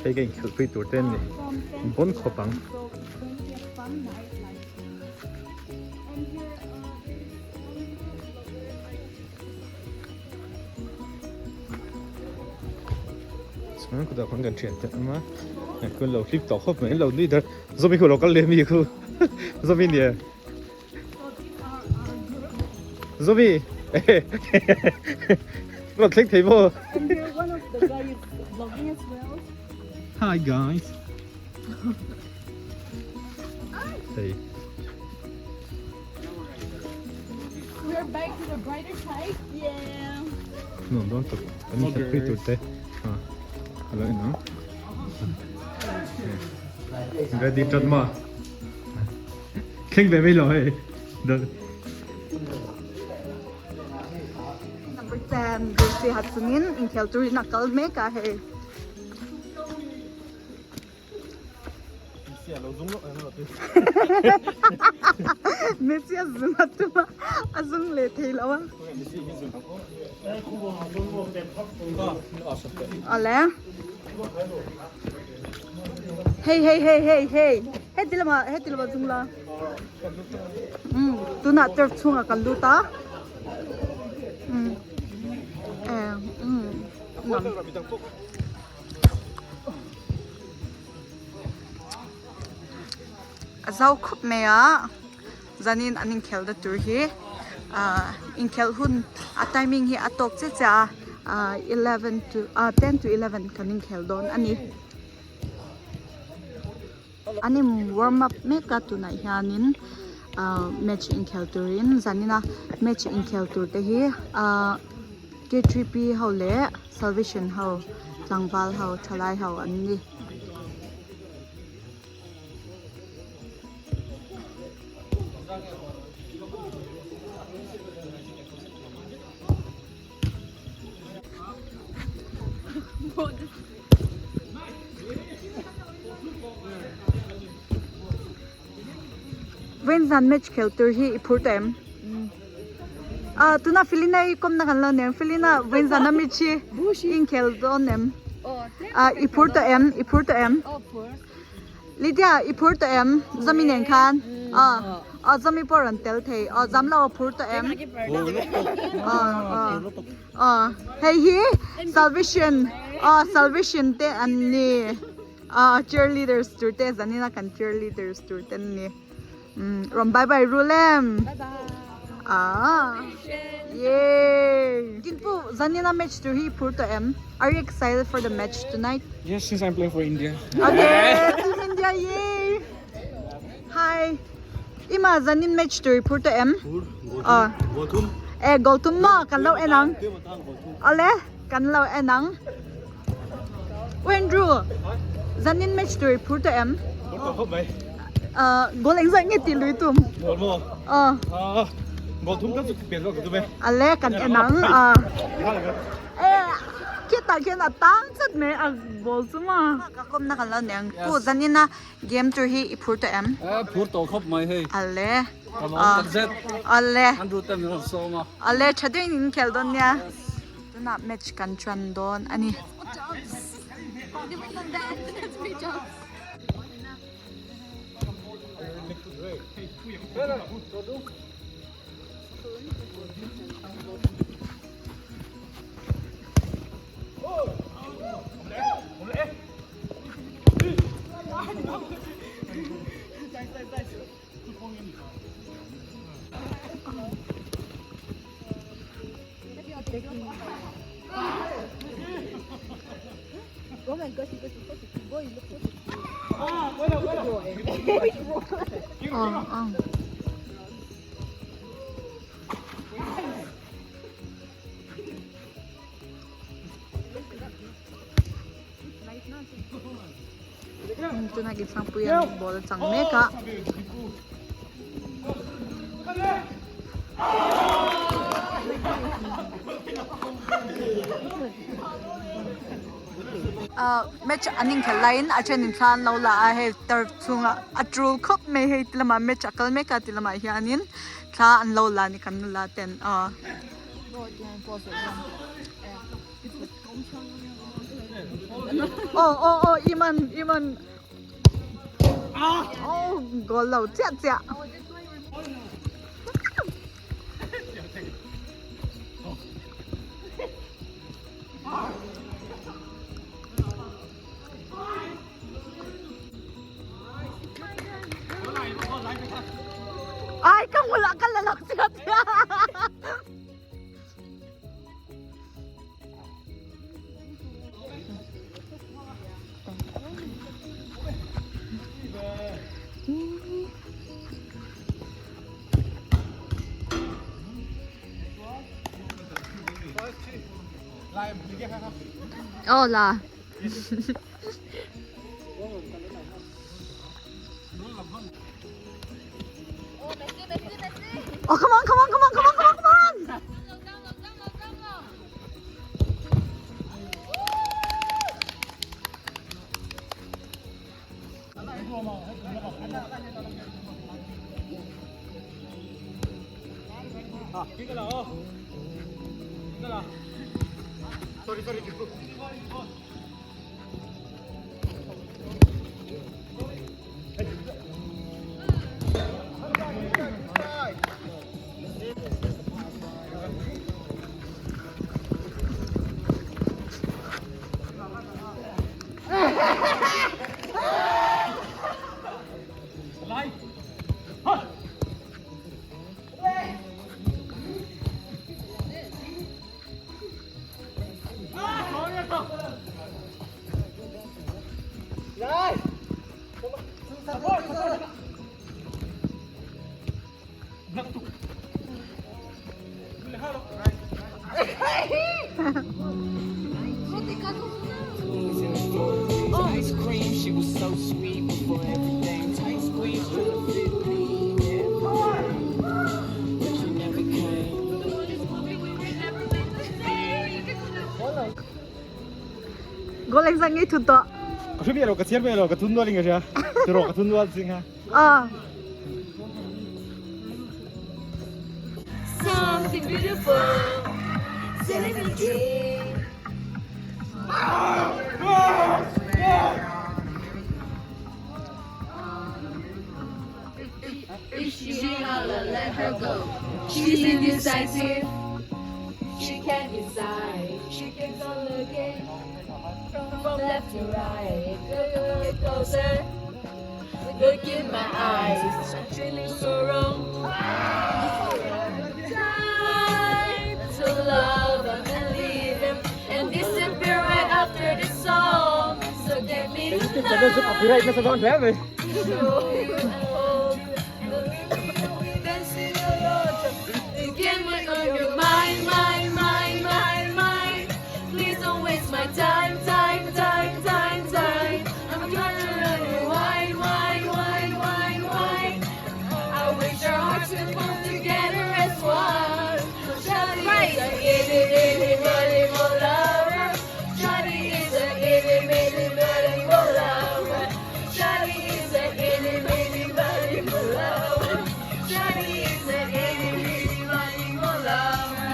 Hei ka inkhelhpui tur te an ni. Bon khawp ang. Chuan kutah khuan kan thian te an awm a. Khuan lo hlip tawh khawp mai. An lo nui dar. Zawmi khu lo kal leh mi khu. Zawmi nia. Zomi Rawn thleng thei maw? And here one of the guy is vlogging as well. Hi guys. Hey. We are back to the brighter side. Yeah. Nuam dawn tak. Kan in pui tur te. Ha. Alo en ang. Ready chat ma. Thleng ve mai lo hei. Number 10 jersey ha chungin inkhel turin a kal mek a hei. Messi a zung a tum a, a zung leh thei lo a. Awle. Hei hei hei hei hei heti lamah heti lamah zung la umm tunah turf chhungah kan lut a umm eh umm nuam a zau khawp mai a zanin an inkhelh na tur hi ah inkhelh hun a timing hi a tawk chiah chiah a ah eleven to ah ten to eleven kan inkhelh dawn a ni. An in warm up mek a tunah hianin ah match inkhel turin zanin a match inkhel tur te hi ah k three p ho leh salvation ho tlangval ho thalai ho an ni. Vawiin zan match khel tur hi i phur tawh em? Ah tuna Felina i kawmna kan lo nen Felina vawiin zan a match hi i inkhel dawn em? Ah i phur tawh em? I phur tawh em? Lydia i phur tawh em? Zawmi nen khan ah ah Zawmi pawh rawn tel thei ah zam lo a phur tawh em? Ah ah ah hei hi salvation ah salvation te an ni ah cheerleaders tur te zanina kan cheerleaders tur te an ni umm rawn bye bye rul em ah yay Tinpu zanina match tur hi i phur tawh em? Are you excited for the match tonight? Yes, since I'm playing for India. Okay, Team India, yay! Hi. Ima zanin match tur i phur tawh em? Phur, Ah. goal thum. Eh, goal thum maw? Kan lo en ang. Ale, kan lo en ang. U Andrew, zanin match tur i phur tawh em? Phur tawh khawp mai. Ah, goal engzah nge tih lui tum? Goal maw? Ah. Ah, goal thum kan chu pen zawk ka tum e. Ale, kan en ang. Ah. Eh, khitah khian a tang chat mai a ball chu maw. Ka kawmna kan lo nei ang. Pu zanina game tur hi i phur tawh em? Eh, phur tawh khawp mai hei. Ale. Ka lawm tak zet. Ale. An ru te min rawn sawm a. Ale, tha deuhin in khel dawn nia. Tunah match kan chuan dawn a ni. Tuna ki changpui an ball a chang mek a. Ah match an inkhelh laiin a then in thla an lo la a hei turf chhungah a tul khawp mai hei ti lamah match a kal mek a ti lamah hianin thla an lo la a ni kan nula ten aw. Aw aw aw Iman Iman Aw goal lo chiah chiah. Ai ka hmu lah ka la lo chiah chiah. Oh la. Oh come on come on come on come on come on come on. Goal engzah ngei thun tawh. Ka hre miah lo, ka chhiar miah lo, ka thun nual in ka hria. Tiraw ka thun nual zing ha. Ah. Something beautiful. Celebrity. If she holler, let her go. She's indecisive. She can't decide. She keeps on looking from left to right. Look closer. Look in my eyes. I'm feeling so wrong. Time to love him and leave him and disappear right after this song. So get me tonight. Copyright nasa dawn hle mai. Show you and hold you and dancing alone. You get me on your mind, mind, mind, mind, mind. Please don't waste my time, time, time, time, time. I'm gonna run rewind, wind, wind, wind, wind. I wish our hearts could pull together as one. Charlie is a itty itty bitty lover. Charlie is a itty bitty bitty lover. Charlie is a itty bitty bitty lover. Charlie is a itty bitty bitty lover.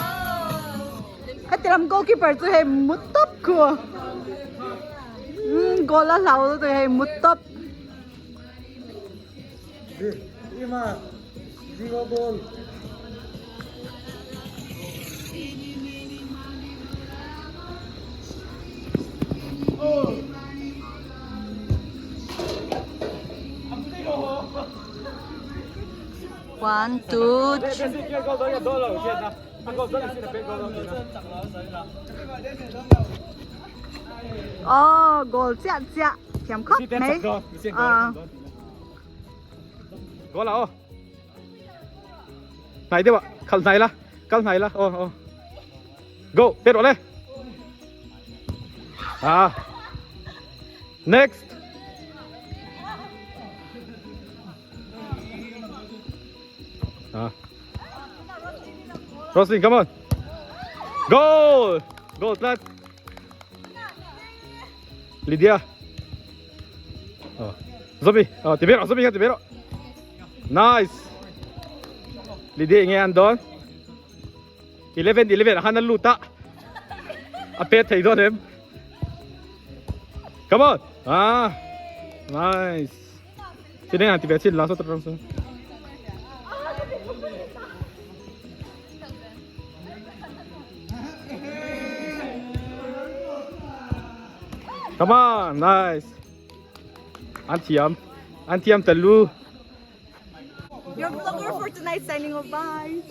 Oh. Heti lam goalkeeper chu hei mu tawp khu. Umm goal a hlau lutuk hei mu tawp. One, two, three. Aw goal chiah chiah thiam khawp mai. Aw. Goal ah aw. Hnai deuh ah khalh hnai la kal hnai la aw aw. Go pet rawh le. Ah. Next. Ah. Roslyn, come on. Goal! Goal, tlat. Lydia. Oh. Zombie. Oh, ti rawh, zombie kha ti rawh. Nice. Lydia nge an dawn. 11 11 a han a lut a. A pet thei dawn em. Come on. Ah. Nice. Sini nanti biar langsung terus langsung. Come on, nice. An thiam. An thiam talu. Your vlogger for tonight signing off. Bye.